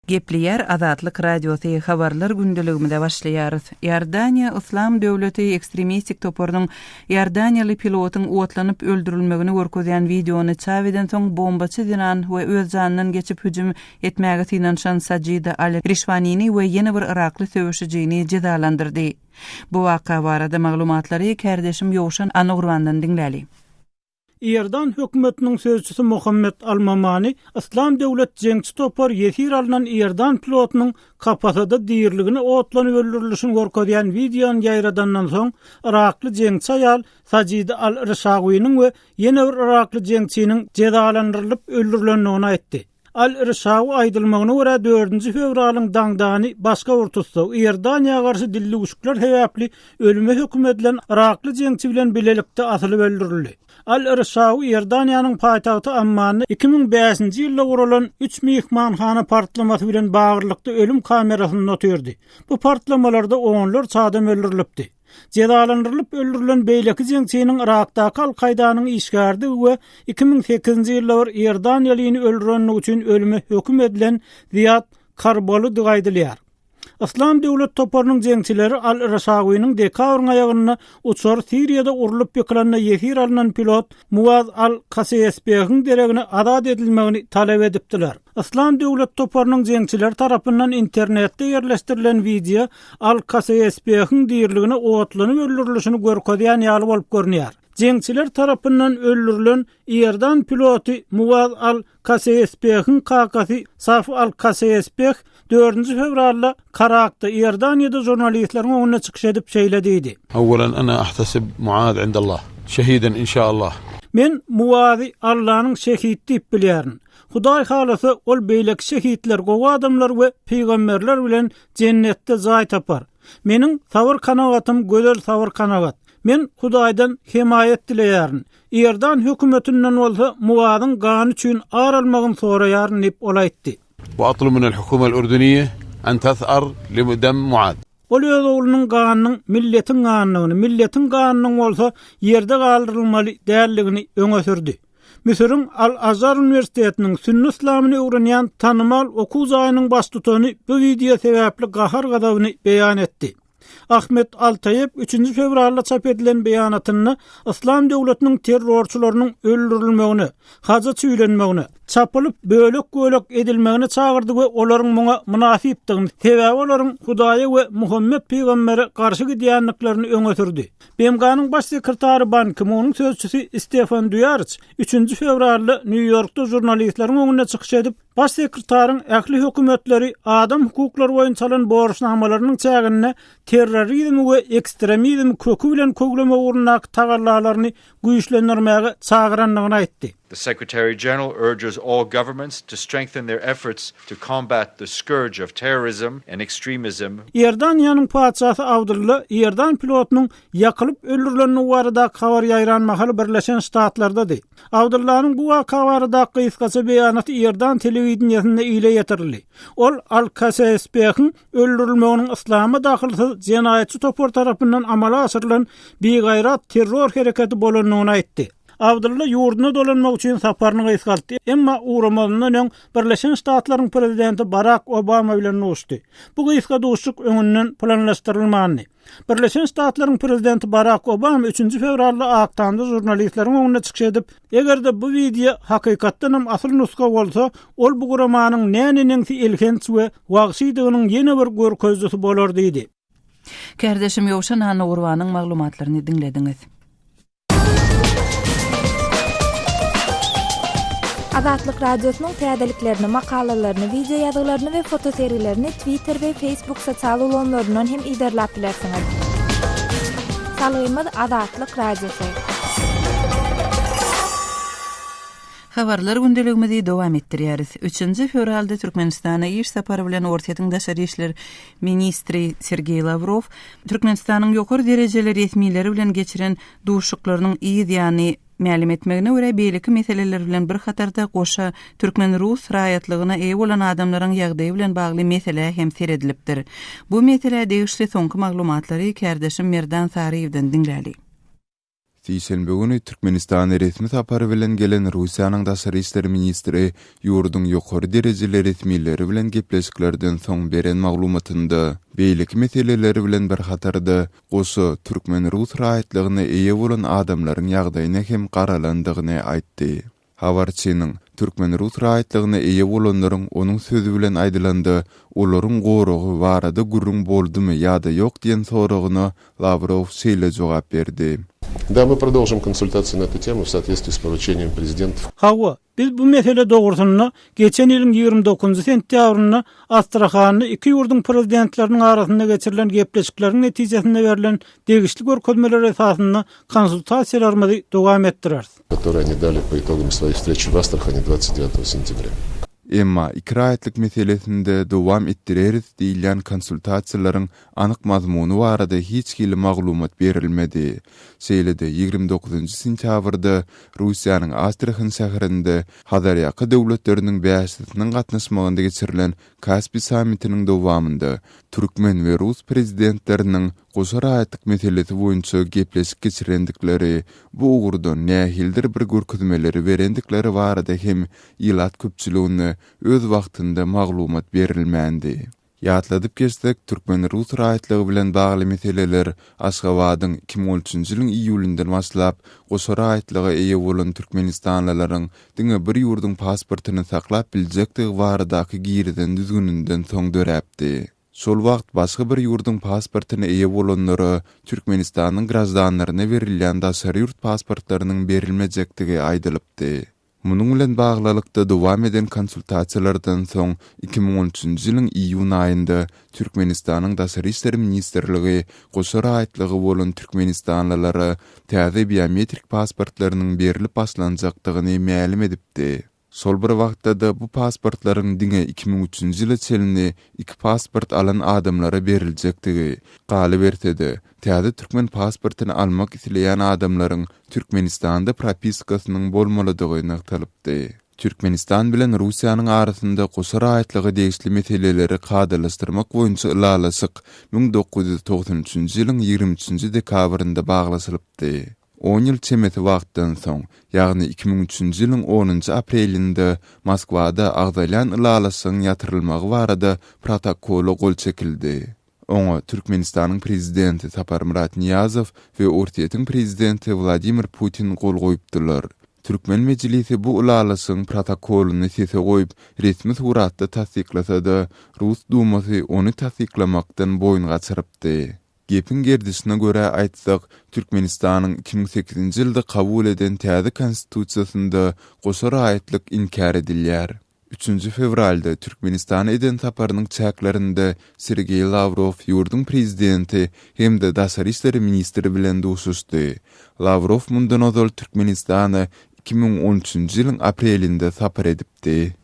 Gepleýär Azatlyk Radiosy, Habarlar gündeligimize başlaýarys. Iordaniýa Yslam döwleti ekstremistik toparynyň iordaniýaly pilotyň otlanyp öldürilmegini görkezýän wideony çap edensoň bombaçy zenan we öz janyndan geçip hüjüm etmäge synanyşan Sajida al-Rişwanini we ýene bir yrakly söweşijini jezalandyrdy. Bu waka barada maglumatlary kärdeşim Ýowşan Annagurbandan diňläli. Iordan hökümetiniň sözçüsi Mohammed al-Mamani Yslam döwlet jeňçi topary ýesir alnan iordan pilotynyň kapasada diriligine otlanyp öldürilişini görkezýän wideony ýaýradandan soň, yrakly jeňçi aýal Sajida al-Rişawiniň we ýene bir yrakly jeňçiniň jezalandyrylyp öldürilendigini aýtdy. Al-Rişawi aýdylmagyna görä dördünji fewralyň daňdany başga bir tussag, Iordaniýa garşy dildüwşükler sebäpli ölüme höküm edilen yrakly jeňçi bilen bilelikde asylyp öldürildi. Al-Rişawi Iordaniýanyň paýtagty Ammanda 2005-nji ýylda guralan üç myhmanhana partlamasy bilen baglylykda ölüm kamerasynda otyrdy. Bu partlamalarda onlarça adam öldürilipdi. Jezalandyrylyp öldürilen beýleki jeňçiniň Yrakdaky Al-Kaýdanyň işgäridigi we 2008-nji ýylda bir iordaniýalyny öldürenligi üçin ölüme höküm edilen Ziýad Karbolydygy aýdylýar. Yslam döwlet toparynyň jeňçileri Al-Raşawiniň dekabryň aýagynda uçary Siriýada urlup ýykylanda ýesir alnan pilot Muaz al-Kaseýesbehiň deregine azat edilmegini talap edipdiler. Yslam döwlet toparynyň jeňçileri tarapyndan internetde ýerleşdirilen wideo Al-Kaseýesbehiň diriligine otlanyp öldürilişini görkezýän ýaly bolup görünýär. Jeňçiler tarapyndan öldürilen iordan piloty Muaz Al-Kaseýesbehiň kakasy Saf Al-Kaseýesbeh dördünji fewralda Karakda, Iordaniýada žurnalistleriň öňünde çykyş edip şeýle diýdi. Awwalan ana ahtasib Muaz indallah şehiden inşaallah. Men Muazy Allanyň şehidi diýip bilýärin. Hudaý halasa, ol beýleki şehitler, gowy adamlar we pygamberler bilen jennetde jaý tapar. Meniň sabyr-kanagatym gözel sabyr-kanagat. Men Hudaýdan hemaýat dileýärin. Iordan hökümetinden bolsa Muazyň gany üçin ar almagyny soraýaryn diýip, ol aýtdy. Wa atlubu minel hukumel urduniýe en taz'ar li dem Muaz. Ol öz oglunyň ganynyň milletiň ganydygyny, milletiň ganynyň bolsa ýerde galdyrylmaly däldigini öňe sürdi. Müsüriň Al-Azhar uniwersitetiniň sünni yslamyny öwrenýän tanymal okuw jaýynyň baştutany bu wideo sebäpli gahar-gazabyny beýan etdi. Ahmet Al-Taýeb üçünji fewralda çap edilen beýanatynda Yslam döwletiniň terrorçylarynyň öldürilmegine, haja çüýlenmegine, çapylyp bölek-bölek edilmegine çagyrdy we olaryň muňa mynasypdygyny, sebäbi olaryň Hudaýa we Muhammet pygambere garşy gidýändiklerini öňe sürdi. BMG-niň Baş sekretary Ban Ki-munyň sözçüsi Stefan Dýuarç üçünji fewralda Nýu-Ýorkda žurnalistleriň öňünde çykyş edip, Baş sekretaryň ähli hökümetleri adam hukuklary boýunça alan borçnamalarynyň çäginde terrorizmi we ekstremizmi köki bilen köwlemek ugrundaky tagallalaryny güýçlendirmäge çagyrandygyny aýtdy. The Secretary-General urges all governments to strengthen their efforts to combat the scourge of terrorism and extremism. Iordaniýanyň patyşasy Abdylla iordan pilotynyň ýakylyp öldürilendigi baradaky habar ýaýran mahaly Birleşen Ştatlardady. Abdyllanyň bu waka baradaky gysgaça beýanaty iordan telewideniýesinde ile ýetirildi. Ol Al-Kasesbehiň öldürilmeginiň yslama dahylsyz jenaýatçy topar tarapyndan amala aşyrylan bigaýrat terror hereketi bolandygyny aýtdy. Abdylla ýurduna dolanmak üçin saparyny gysgaltdy, emma ugramazyndan öň Birleşen Ştatlaryň prezidenti Barak Obama bilen duşdy. Bu gysga duşuşyk öňünden planlaşdyrylmandy. Birleşen Ştatlaryň prezidenti Barak Obama üçünji fewralda Ak Tamda žurnalistleriň öňünde çykyş edip, eger-de bu wideo hakykatdanam asyl nusga bolsa, ol bu guramanyň näneneňsi elhenç we wagşydygynyň ýene bir görkezijisi bolar diýdi. Kärdeşim Ýowşan Annagurbanyň maglumatlaryny diňlediňiz. Azatlyk Radiosynyň täzeliklerini, makalalaryny, wideo ýazgylaryny we fotosergilerini Twitter we Facebook sosial ulgamlaryndan hem yzarlap bilersiňiz. Salgymyz Azatlyk Radiosy. Habarlar gündeligimizi dowam etdirýäris. Üçünji fewralda Türkmenistana iş sapary bilen Orsýetiň daşary işler ministri Sergeý Lawrow Türkmenistanyň ýokary derejeli resmileri bilen geçiren duşuşyklarynyň yz ýany mälim etmegine görä, beýleki meseleler bilen bir hatarda goşa türkmen-rus raýatlygyna eýe bolan adamlaryň ýagdaýy bilen bagly meselä hem seredilipdir. Bu meselä degişli soňky maglumatlary kärdeşim Merdan Saryýewden diňläli. Sişenbe güni Türkmenistana resmi sapar bilen gelen Russiýanyň daşary işler ministri ýurduň ýokary derejeli resmileri bilen gepleşiklerden soň beren maglumatynda, beýleki meseleler bilen bir hatarda, goşa türkmen-rus raýatlygyna eýe bolan adamlaryň ýagdaýyna hem garalandygyny aýtdy. Habarçynyň, türkmen-rus raýatlygyna eýe bolanlaryň onuň sözi bilen aýdylanda, olaryň goragy barada gürrüň boldumy ýa-da ýok diýen soragyna Lawrow şeýle jogap berdi. Da, my prodolžim konsultasiýi na etu temu w sootvetství s poruçeniýem prezidentów. Hawa, biz bu mesele dogrusynda geçen ýylyň 29 sentýabrynda Astrahanda iki ýurduň Prezidentleriniň arasynda geçirilen gepleşikleriň netijesinde berlen degişli görkezmeler esasynda konsultasiýalarymyzy dowam etdireris. Которые они dali po itogam svoich vstreç w Astrahane 29 sentýabrýa. Emma iki raýatlyk meselesinde dowam etdireris diýilýän konsultasiýalaryň anyk mazmuny barada hiç hili maglumat berilmedi. Şeýle-de, 29 sentýabrda Russiýanyň Astrahan şäherinde Hazarýaka döwletleriniň bäşisiniň gatnaşmagynda geçirilen Kaspi sammitiniň dowamynda türkmen we rus prezidentleriniň goşa raýatlyk meselesi boýunça gepleşik geçirendikleri, bu ugurdan nähilidir bir görkezmeleri berendikleri barada hem ilat köpçüligine öz wagtynda maglumat berilmändi. Ýatladyp geçsek, türkmen-rus raýatlygy bilen bagly meseleler Aşgabadyň 2013-nji ýylyň iýulyndan başlap, goşa raýatlyga eýe bolan türkmenistanlylaryň diňe bir ýurduň pasportyny saklap biljekdigi baradaky girizen düzgüninden soň döräpdi. Şol wagt başga bir ýurduň pasportyna eýe bolanlara Türkmenistanyň graždanlaryna berilýän daşary ýurt pasportlarynyň berilmejekdigi aýdylypdy. Munuň bilen baglylykda dowam eden konsultasiýalardan soň 2013-nji ýylyň iýun aýynda Türkmenistanyň Daşary işler ministrligi goşa raýatlygy bolan türkmenistanlylara täze biometrik pasportlarynyň berlip başlanjakdygyny mälim edipdi. Şol bir wagtda-da bu pasportlaryň diňe 2003-nji ýyla çenli iki pasport alan adamlara beriljekdigi, galyberse-de, täze türkmen pasportyny almak isleýän adamlaryň Türkmenistanda propiskasynyň bolmalydygy nygtalypdy. Türkmenistan bilen Russiýanyň arasynda goşa raýatlyga degişli meseleleri kadalaşdyrmak boýunça ylalaşyk 1993-nji ýylyň 23-nji dekabrynda baglaşylypdy. On ýyl çemesi wagtdan soň, ýagny 2003-nji ýylyň onunjy aprelinde Moskwada agzalýan ylalaşygyň ýatyrylmagy barada protokola gol çekildi. Oňa Türkmenistanyň Prezidenti Saparmyrat Nyýazow we Orsýetiň Prezidenti Wladimir Putin gol goýupdylar. Türkmen Mejlisi bu ylalaşygyň protokolyny sese goýup, resmi suratda tassyklasa-da, Rus Dumasy ony tassyklamakdan boýun gaçyrypdy. Gepiň gerdişine görä aýtsak, Türkmenistanyň 2008-nji ýylda kabul eden täze Konstitusiýasynda goşa raýatlyk inkär edilýär. Üçünji fewralda Türkmenistana eden saparynyň çäklerinde Sergeý Lawrow ýurduň prezidenti hem-de daşary işler ministri bilen duşuşdy. Lawrow mundan ozal Türkmenistana 2013-nji ýylyň aprelinde sapar edipdi.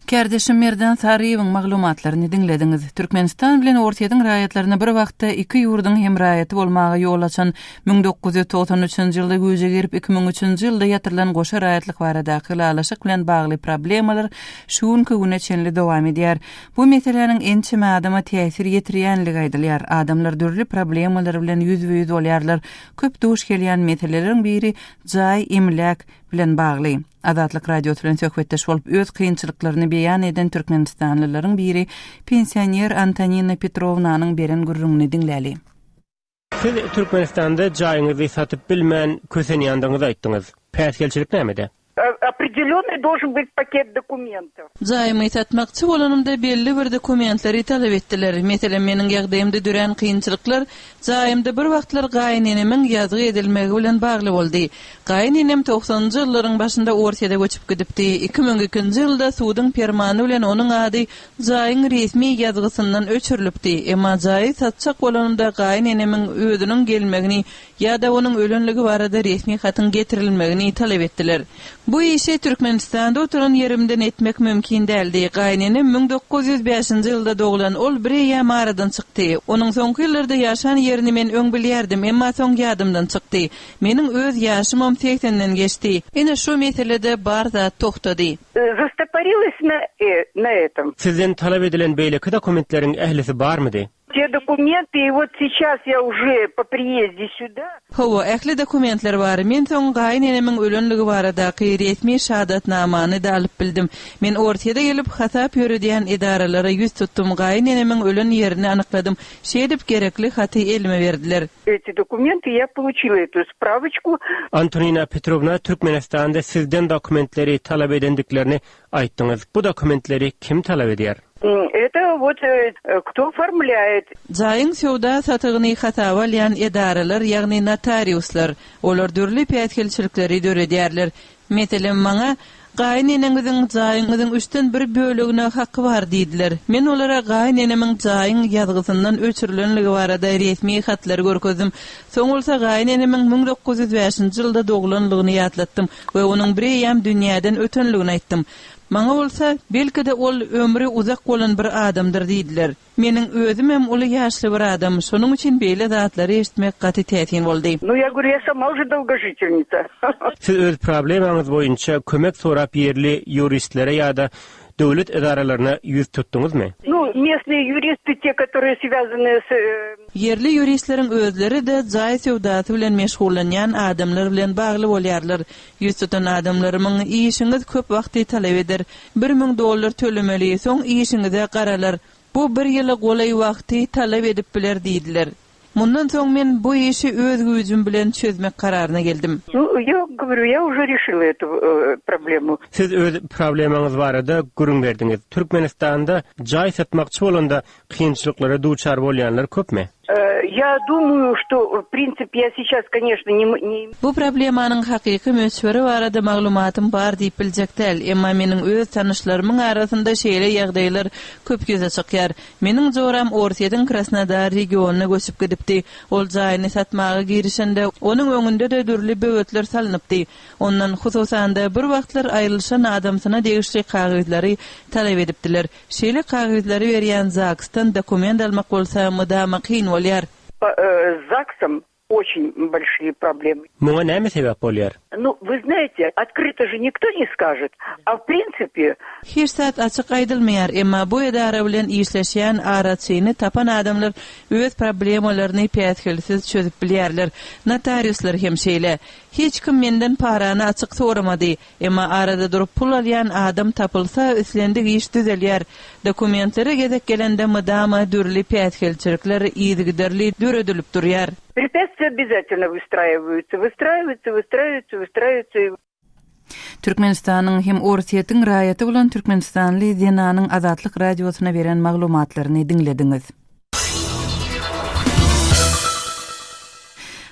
Kärdeşim Merdan Saryýewiň maglumatlaryny diňlediňiz. Türkmenistan bilen Orsýetiň raýatlaryna bir wagtda iki ýurduň hem raýaty bolmaga ýol açan 1993-nji ýylda güýje girip, 2003-nji ýylda ýatyrylan goşa raýatlyk baradaky ylalaşyk bilen bagly problemalar şu günki güne çenli dowam edýär. Bu meseläniň ençeme adama täsir ýetirýänligi aýdylýar. Adamlar dürli problemalar bilen ýüzbe-ýüz bolýarlar. Köp duş gelýän meseleleriň biri jaý, emläk, bilen bagly. Azatlyk Radiosy bilen söhbetdeş bolup, öz kynçylyklaryny beýan eden türkmenistanlylaryň biri pensioner Antonina Petrownanyň beren gürrüňini diňläli. Siz Türkmenistanda jaýyňyzy satyp bilmän kösenýändigiňizi aýtdyňyz. Päsgelçilik nämede? Opredelýonnyý dolžen byt paket dokumentow. Jaýymy satmakçy bolanymda belli bir dokumentleri talap etdiler. Meselem, meniň ýagdaýymda dörän kynçylyklar jaýymda bir wagtlar gaýynenemiň ýazgy edilmegi bilen bagly boldy. Gaýynenem togsanynjy ýyllaryň başynda Orsýede göçüp gidipdi. 2002-nji ýylda suduň permany bilen onuň ady jaýyň resmi ýazgysyndan öçürilipdi. Emma jaýy satjak bolanymda gaýynenemiň özüniň gelmegini ýa-da onuň ölenligi barada resmi hatyň getirilmegini talap etdiler. Bu işi Türkmenistanda oturan ýerimden etmek mümkin däldi. Gaýynenem 1905-nji ýylda doglan, ol bireýýäm aradan çykdy. Onuň soňky ýyllarda ýaşan ýerini men öň bilýärdim, emma soň ýadymdan çykdy. Meniň öz ýaşymam segsenden geçdi. Ine şu meselede bar zat togtady. Zastoporilось na na etom. Sizden talap edilen beýleki dokumentleriň ählisi barmydy? Те dokumenty i wot seças ýa uje po priýezde sýuda. Hawa, ähli dokumentler bar. Men soň gaýyn enemiň ölenligi baradaky resmi şahadatnamany-da alyp bildim. Men Orsýede gelip, hasap ýöredýän edaralara ýüz tutdum, gaýyn enemiň ölen ýerini anykladym. Şeýdip, gerekli haty elime berdiler. Eti dokumenty ýa poluçila etu sprawoçku. Antonina Petrowna, Türkmenistanda sizden dokumentleri talap edendiklerini aýtdyňyz. Bu dokumentleri kim talap edýär? Eto wot kto oformlýaet. Jaýyň söwda-satygyny hasaba alýan edaralar, ýagny notariuslar. Olar dürli päsgelçilikleri döredýärler. Meselem, maňa, Gaýyn eneňiziň jaýyňyzyň üçden bir bölegine haky bar diýdiler. Men olara gaýyn enemiň jaýyň ýazgysyndan öçürilenligi barada resmi hatlary görkezdim. Soň bolsa gaýyn enemiň 1905-nji ýylda doglanlygyny ýatlatdym we onuň bireýýäm dünýäden ötenligini aýtdym. Maňa bolsa, Belki-de ol ömri uzak bolan bir adamdyr diýdiler. Meniň özümem uly ýaşly bir adam, şonuň üçin beýle zatlary eşitmek gaty täsin boldy. Nu, ýa govorю, ýa sama uje dolgožitelnica. Siz öz problemaňyz boýunça kömek sorap ýerli ýuristlere ýa-da döwlet edaralaryna ýüz tutduňyzmy? Nu, местные юристы, те, которые связаны с. Ýerli ýuristleriň özleri-de jaý söwdasy bilen meşgullanýan adamlar bilen bagly bolýarlar. Ýüz tutan adamlarymyň, Işiňiz köp wagty talap eder. 1000 dollar tölemeli, soň işiňize garalar. Bu bir ýyla golaý wagty talap edip biler diýdiler. Mundan soň men bu işi öz güýjüm bilen çözmek kararyna geldim. Nu, ýa govorю, ýa uje rişila etu problemu. Siz öz problemaňyz barada gürrüň berdiňiz. Türkmenistanda jaý satmakçy bolanda kynçylyklara duçar bolýanlar köpmi? Ýa dumаю, şto w prinsip ýa seýças koneşno ne ne. Bu problemanyň hakyky möçberi barada maglumatym bar diýip biljek däl, emma meniň öz tanyşlarymyň arasynda şeýle ýagdaýlar köp ýüze çykýar. Meniň joram Orsýetiň Krasnodar regionyna göçüp gidipdi. Ol jaýyny satmaga girişende, onuň öňünde-de dürli böwetler salnypdy. Ondan, hususan-da, bir wagtlar aýrylyşan adamsyna degişli kagyzlary talap edipdiler. Şeýle kagyzlary berýän ZAGS-dan dokument almak bolsa mydama kyn bolýar. S ZAGS-om oçin bolşiýe problemy. Muňa näme sebäp bolýar? Nu, vy znaýete, otkryto že nikto ne skažet, a w prinsipe. Hiç zat açyk aýdylmaýar, emma bu edara bilen işleşýän araçyny tapan adamlar öz problemalaryny päsgelsiz çözüp bilýärler. Notariuslar hem şeýle. Hiç kim menden parany açyk soramady. Emma arada durup pul alýan adam tapylsa, islendik iş düzelýär. Dokumentlere gezek gelende mydama dürli päsgelçilikler yzygiderli döredilip durýar. Prepýatstwiýa obýazatelno wystraýiwaýutsa, wystraýiwaýutsa, wystraýiwaýutsa, wystraýiwaýutsa i. Türkmenistanyň hem Orsýetiň raýaty bolan türkmenistanly zenanyň Azatlyk Radiosyna beren maglumatlaryny diňlediňiz.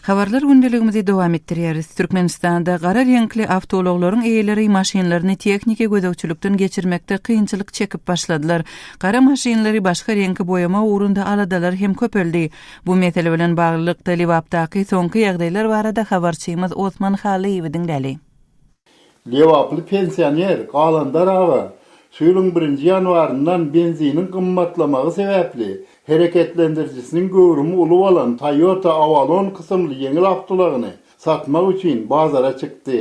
Habarlar gündeligimizi dowam etdirýäris. Türkmenistanda gara reňkli awtoulaglaryň eýeleri maşynlaryny tehniki gözegçilikden geçirmekde kynçylyk çekip başladylar. Gara maşynlary başga reňke boýamak ugrunda aladalar hem köpeldi. Bu mesele bilen baglylykda Lebapdaky soňky ýagdaýlar barada habarçymyz Osman Halyýewi diňläli. Lebaply pensioner Galandar aga şu ýylyň birinji ýanwaryndan benziniň gymmatlamagy sebäpli hereketlendirijisiniň göwrümi uly bolan Toyota Avalon kysymly ýeňil awtoulagyny satmak üçin bazara çykdy.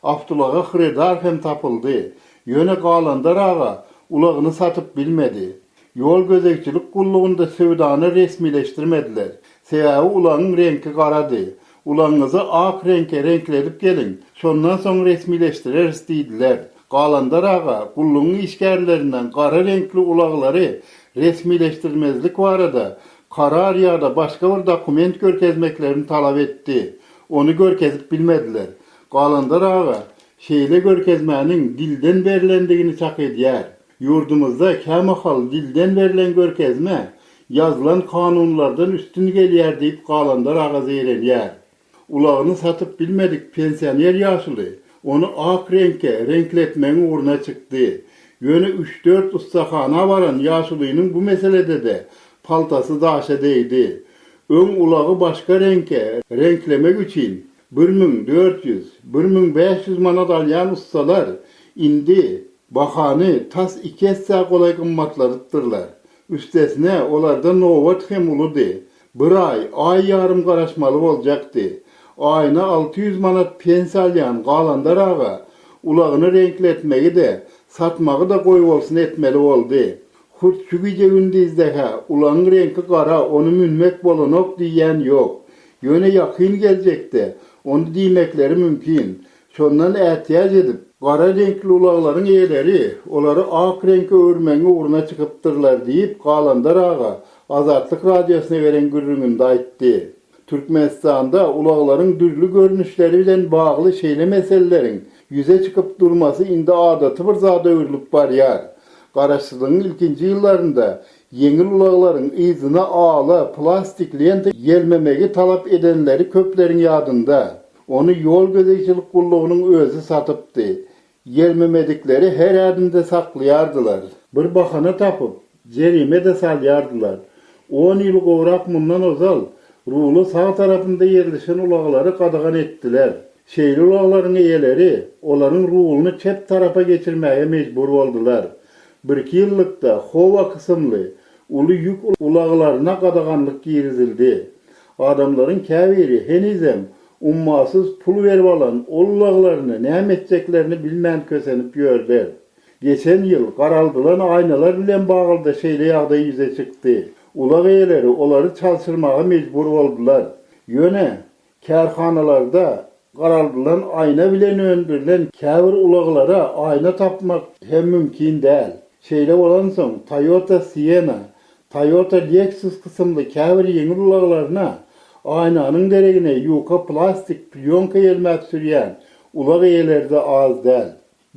Awtoulaga hyrydar hem tapyldy. Ýöne Galandar aga ulagyny satyp bilmedi. Ýol gözegçilik gullugynda söwdany resmileşdirmediler. Sebäbi ulagyň reňki garady. Ulagyňyzy ak reňke reňkledip geliň, şondan soň resmileşdireris diýdiler. Galandar aga gullugyň işgärlerinden gara reňkli ulaglary resmileşdirmezlik barada karar ýa-da başga bir dokument görkezmeklerini talap etdi. Ony görkezip bilmediler. Galandar aga Şeýle görkezmäniň dilden berlendigini çak edýär. Ýurdumyzda kämahal dilden berlen görkezme ýazylan kanunlardan üstün gelýär diýip Galandar aga zeýrenýär. Ulagyny satyp bilmedik pensioner ýaşuly ony ak reňke reňkletmegiň ugruna çykdy. Ýöne üç-dört ussahana baran ýaşulynyň bu meselede-de paltasy daşa degdi. Öň ulagy başga reňke reňklemek üçin 1400, 1500 manat alýan ussalar indi bahany tas iki essä golaý gymmatladypdyrlar. Üstesine, olarda nobat hem uludy. Bir aý, aý ýarym garaşmaly boljakdy. Aýyna 600 manat pensiýa alýan Galandar aga ulagyny reňkletmegi-de, satmagy-da goýbolsun etmeli boldy. Hut şu gije-gündizde-hä ulagyň reňki gara, ony münmek bolanok diýýän ýok. Ýöne ýakyn geljekde ony diýmekleri mümkin. Şondan ätiýaç edip, gara reňkli ulaglaryň eýeleri olary ak reňke öwürmegiň ugruna çykypdyrlar diýip, Galandar aga Azatlyk Radiosyna beren gürrüňinde aýtdy. Türkmenistanda ulaglaryň dürli görnüşleri bilen bagly şeýle meseleleriň ýüze çykyp durmasy indi adaty bir zada öwrülip barýar. Garaşsyzlygyň ilkinji ýyllarynda ýeňil ulaglaryň yzyna ala plastik lenta ýelmemegi talap edenleri köpleriň ýadynda. Ony ýol gözegçilik gullugynyň özi satypdy. Ýelmemedikleri her ädimde saklaýardylar. Bir bahana tapyp, jerime-de salýardylar. On ýyl gowrak mundan ozal ruly sag tarapynda ýerleşen ulaglary gadagan etdiler. Şeýle ulaglaryň eýeleri olaryň ruluny çep tarapa geçirmäge mejbur boldular. Birki ýyllykda Howa kysymly uly ýük ulaglaryna gadaganlyk girizildi. Adamlaryň käbiri henizem ummasyz pul berip alan ol ulaglaryny näme etjeklerini bilmän kösenip ýörler. Geçen ýyl garaldylan aýnalar bilen bagly-da şeýle ýagdaý ýüze çykdy. Ulag eýeleri olary çalşyrmaga mejbur boldular. Ýöne kärhanalarda garaldylan aýna bilen öndürilen käbir ulaglara aýna tapmak hem mümkin däl. Şeýle bolansoň, Toyota Sienna, Toyota Lexus kysymly käbir ýeňil ulaglaryna aýnanyň deregine ýuka plastik plýonka ýelmäp sürýän ulag eýeleri-de az däl.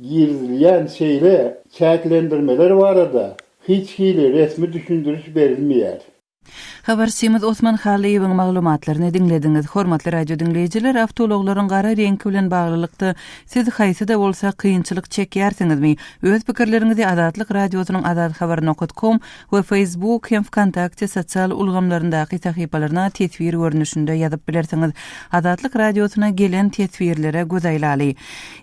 Girizilýän şeýle çäklendirmeler barada hiç hili resmi düşündiriş berilmeýär. Habarçymyz Osman Hallyýewiň maglumatlaryny diňlediňiz. Hormatly radio diňleýjiler, awtoulaglaryň gara reňki bilen baglylykda siz haýsy-da bolsa kynçylyk çekýärsiňizmi? Öz pikirleriňizi Azatlyk Radiosynyň azathabar nokat kom we Facebook hem Wkontakte sosial ulgamlaryndaky sahypalaryna teswir görnüşinde ýazyp bilersiňiz. Azatlyk Radiosyna gelen teswirlere göz aýlaly.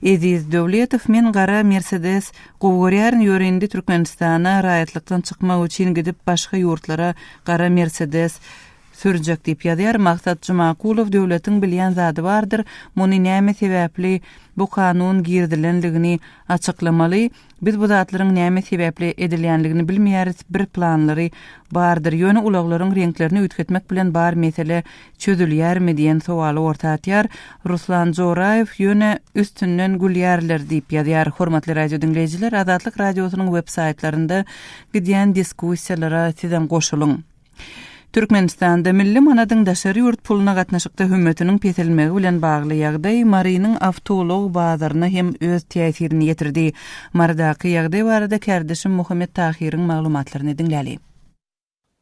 Eziz Döwletow Men gara Mercedes Gowy görýärin ýöne indi Türkmenistana raýatlykdan çykmak üçin gidip başga ýurtlara gara mersedes sürjek diýip ýazýar Maksat Jumakulow döwletiň bilýän zady bardyr muny näme sebäpli bu kanun girizilenligini açyklamaly biz bu zatlaryň näme sebäpli edilýänligini bilmeýäris bir planlary bardyr ýöne ulaglaryň reňklerini üýtgetmek bilen bar mesele Çözülýärmi diýen sowaly orta atýar. Ruslan Joraýew ýöne üstünden gülýärler diýip ýazýar. Hormatly radio diňleýjiler, Azatlyk Radiosynyň web saýtlarynda gidýän diskussiýalara sizem goşulyň. Türkmenistanda milli manadyň daşary ýurt puluna gatnaşykda hümmetiniň peselmegi bilen bagly ýagdaý Marynyň awtoulag bazaryna hem öz täsirini ýetirdi. Marydaky ýagdaý barada kärdeşim Muhammet Tahyryň maglumatlaryny diňläli.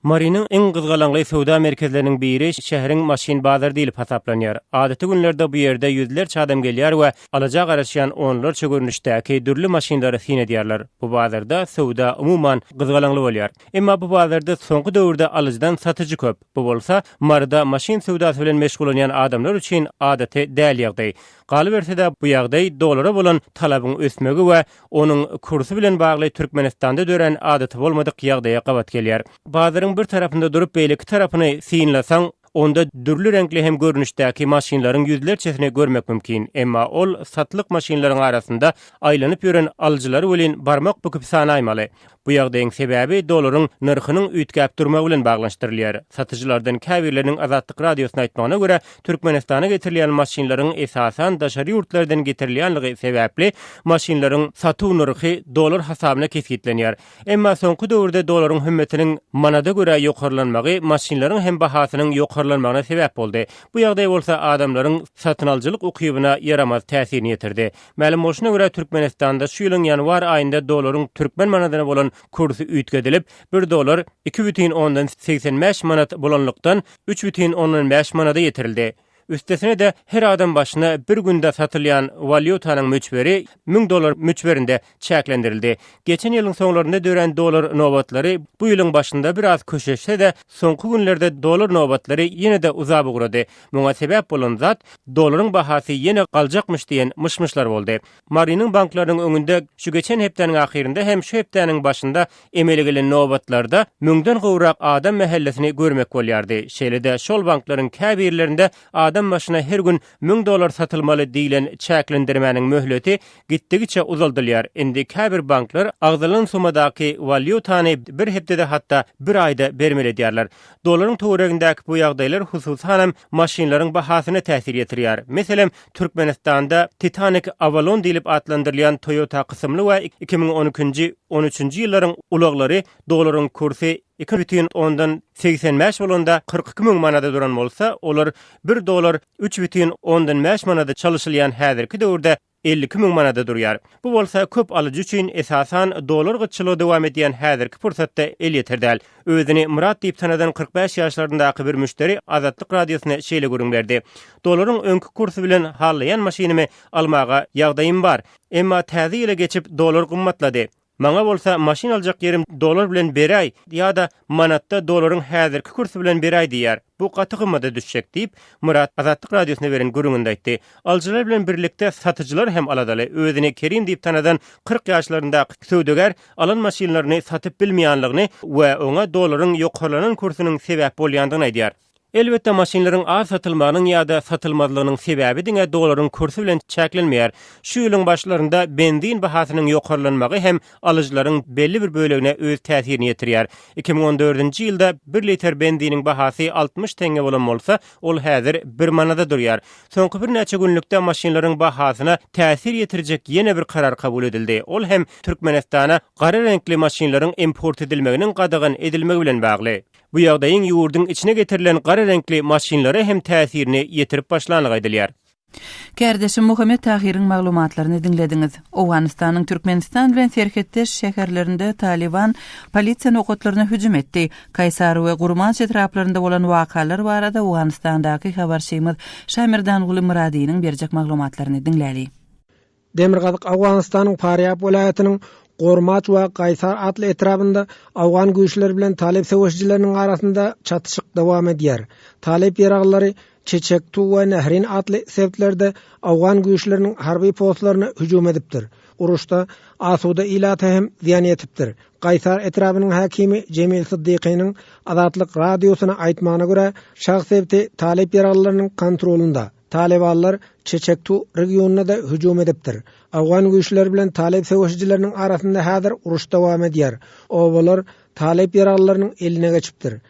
Marynyň iň gyzgalaňly söwda merkezleriniň biri şäheriň maşyn bazary diýlip hasaplanýar. Adaty günlerde bu ýerde ýüzlerçe adam gelýär we alyja garaşýan onlarça görnüşdäki dürli maşynlara syn edýärler. Bu bazarda söwda, umuman, gyzgalaňly bolýar. Emma bu bazarda soňky döwürde alyjydan satyjy köp. Bu bolsa, Maryda maşyn söwdasy bilen meşgullanýan adamlar üçin adaty däl ýagdaý. Galyberse-de, bu ýagdaý dollara bolan talabyň ösmegi we Onuň kursy bilen bagly Türkmenistanda dörän adaty bolmadyk ýagdaýa gabat gelýär. Bazaryň bir tarapynda durup beýleki tarapyny synlasaň, onda dürli reňkli hem görnüşdäki maşynlaryň ýüzlerçesini görmek mümkin. Emma ol satlyk maşynlaryň arasynda aýlanyp ýören alyjylary welin barmak büküp sanaýmaly. Bu ýagdaýyň sebäbi dollaryň nyrhynyň üýtgäp durmagy bilen baglanyşdyrylýar. Satyjylardan käbirleriniň Azatlyk Radiosyna aýtmagyna görä, Türkmenistana getirilýän maşynlaryň esasan daşary ýurtlardan getirilýänligi sebäpli, maşynlaryň satuw nyrhy dollar hasabyna kesgitlenýär. Emma soňky döwürde dollaryň hümmetiniň manada görä ýokarlanmagy maşynlaryň hem bahasynyň ýokarlanmagyna sebäp boldy. Bu ýagdaý bolsa adamlaryň satyn alyjylyk ukybyna ýaramaz täsirini ýetirdi. Mälim bolşuna görä, Türkmenistanda şu ýylyň ýanwar aýynda dollaryň türkmen manadyna bolan kursy üýtgedilip, bir dollar 2,85 manat bolanlykdan 3,5 manada ýetirildi. Üstesine-de, her adam başyna bir günde satylýan walýutanyň möçberi 1000 dollar möçberinde çäklendirildi. Geçen ýylyň soňlarynda dörän dollar nobatlary bu ýylyň başynda biraz köşeşse-de, soňky günlerde dollar nobatlary ýene-de uzap ugrady. Muňa sebäp bolan zat, dollaryň bahasy ýene galjakmyş diýen myş-myşlar boldy. Marynyň banklarynyň öňünde şu geçen hepdäniň ahyrynda hem şu hepdäniň başynda emele gelen nobatlarda müňden gowrak adam mähellesini görmek bolýardy. Şeýle-de şol banklaryň käbirlerinde adam. adam başyna her gün 1000 dollar satylmaly diýlen çäklendirmäniň möhleti gitdigiçe uzaldylýar. Indi käbir banklar agzalan sumadaky walýutany bir hepdede hatda bir aýda bermeli edýärler. Dollaryň töweregindäki bu ýagdaýlar hususanam maşynlaryň bahasyna täsir ýetirýär. Meselem, Türkmenistanda Titanic Avalon diýlip atlandyrylýan Toyota kysymly we 2012-nji, on üçünji ýyllaryň ulaglary dollaryň kursy iki bütin ondan 85 bolanda 42 müň manada duran bolsa, olar bir dollar üç bütin ondan bäş manada çalyşylýan häzirki döwürde 52 müň manada durýar. Bu bolsa köp alyjy üçin, esasan, dollar gytçylygy dowam edýän häzirki pursatda elýeter däl. Özüni Myrat diýip tanadan 45 ýaşlaryndaky bir müşderi Azatlyk Radiosyna şeýle gürrüň berdi, Dollaryň öňki kursy bilen hallaýan maşynymy almaga ýagdaýym bar. Emma täze ýyla geçip dollar gymmatlady. Maňa bolsa maşyn aljak ýerim dollar bilen beräý ýa-da manatda dollaryň häzirki kursy bilen beräý diýýär. Bu gaty gymmada düşjek diýip, Myrat Azatlyk Radiosyna beren gürrüňinde aýtdy. Alyjylar bilen birlikde satyjylar hem aladaly. Özüni Kerim diýip tanadan 40 ýaşlaryndaky söwdagär alan maşynlaryny satyp bilmeýänligini we oňa dollaryň ýokarlanan kursunyň sebäp bolýandygyny aýdýar. Elbetde, maşynlaryň az satylmagynyň ýa-da satylmazlygynyň sebäbi diňe dollaryň kursy bilen çäklenmeýär. Şu ýylyň başlarynda benzin bahasynyň ýokarlanmagy hem alyjylaryň belli bir bölegine öz täsirini ýetirýär. 2014-nji ýylda bir litr benziniň bahasy 60 teňňe bolan bolsa, ol häzir bir manada durýar. Soňky birnäçe günlükde maşynlaryň bahasyna täsir ýetirjek ýene bir karar kabul edildi. Ol hem Türkmenistana gara reňkli maşynlaryň import edilmeginiň gadagan edilmegi bilen bagly. Bu ýagdaýyň ýurduň içine getirilen gara reňkli maşynlara hem täsirini ýetirip başlanlygy aýdylýar. Kärdeşim Muhammet Tahyryň maglumatlaryny diňlediňiz. Owganystanyň Türkmenistan bilen serhetdeş şäherlerinde Talyban polisiýa nokatlaryna hüjüm etdi. Kaýsar we Gurmanç etraplarynda bolan wakalar barada Owganystandaky habarçymyz Şamerdanguly Myradynyň berjek maglumatlaryny diňläli. Demirgazyk Owganystanyň Farýab welaýatynyň Gormaç we Gaýsar atly etrabynda owgan güýçleri bilen talyp söweşijileriniň arasynda çatyşyk dowam edýär. Talyp ýaraglylary Çeçektu we Nehrin atly sebitlerde owgan güýçleriniň harby postlaryna hüjüm edipdir. Uruşda asuda ilata hem zyýan ýetipdir. Gaýsar etrabynyň häkimi Jemil Syddykynyň Azatlyk Radiosyna aýtmagyna görä, Şah sebiti talyp ýaraglylarynyň kontrolynda. Talybanlar Çeçektu regionyna-da hüjüm edipdir. Owgan güýçleri bilen talyp söweşijileriniň arasynda häzir uruş dowam edýär. Obalar talyp ýaraglylarynyň eline geçipdir.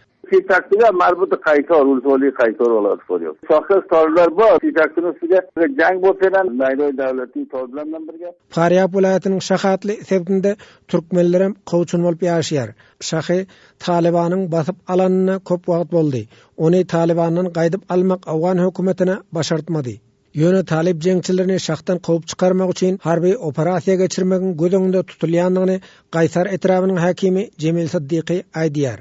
Farýab welaýatynyň Şah atly sebitinde türkmenlerem kowçum bolup ýaşaýar. Şahy Talybanyň basyp alanyna köp wagt boldy. Ony Talybandan gaýdyp almak owgan hökümetine başartmady. Ýöne talyp jeňçilerini şahdan kowup çykarmak üçin harby operasiýa geçirmegiň göz öňünde tutulýandygyny Gaýsar etrabynyň häkimi Jemil Syddyky aýdýar.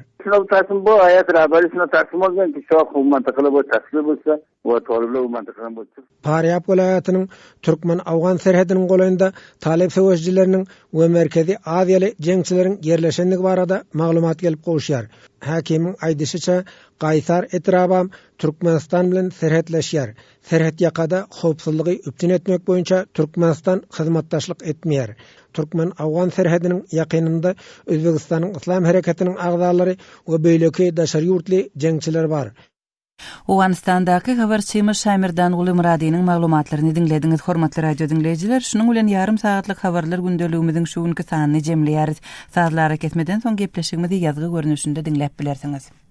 Farýab welaýatynyň türkmen-owgan serhediniň golaýynda talyp söweşijileriniň we merkezi aziýaly jeňçileriň ýerleşendigi barada maglumat gelip gowuşýar. Häkimiň aýdyşyça, Gaýsar etrabam Türkmenistan bilen serhetleşýär. Serhetýakada howpsuzlygy üpjün etmek boýunça Türkmenistan hyzmatdaşlyk etmeýär. Türkmen-owgan serhediniň ýakynynda Özbegistanyň Yslam hereketiniň agzalary we beýleki daşary ýurtly jeňçiler bar. Owganystandaky habarçymyz Şaýmerdanguly Myradynyň maglumatlaryny diňlediňiz. Hormatly radio diňleýjiler, şunuň bilen ýarym sagatlyk habarlar gündeligimiziň şu günki sanyny jemleýäris. Sazly arakesmeden soň gepleşigimizi ýazgy görnüşinde diňläp bilersiňiz.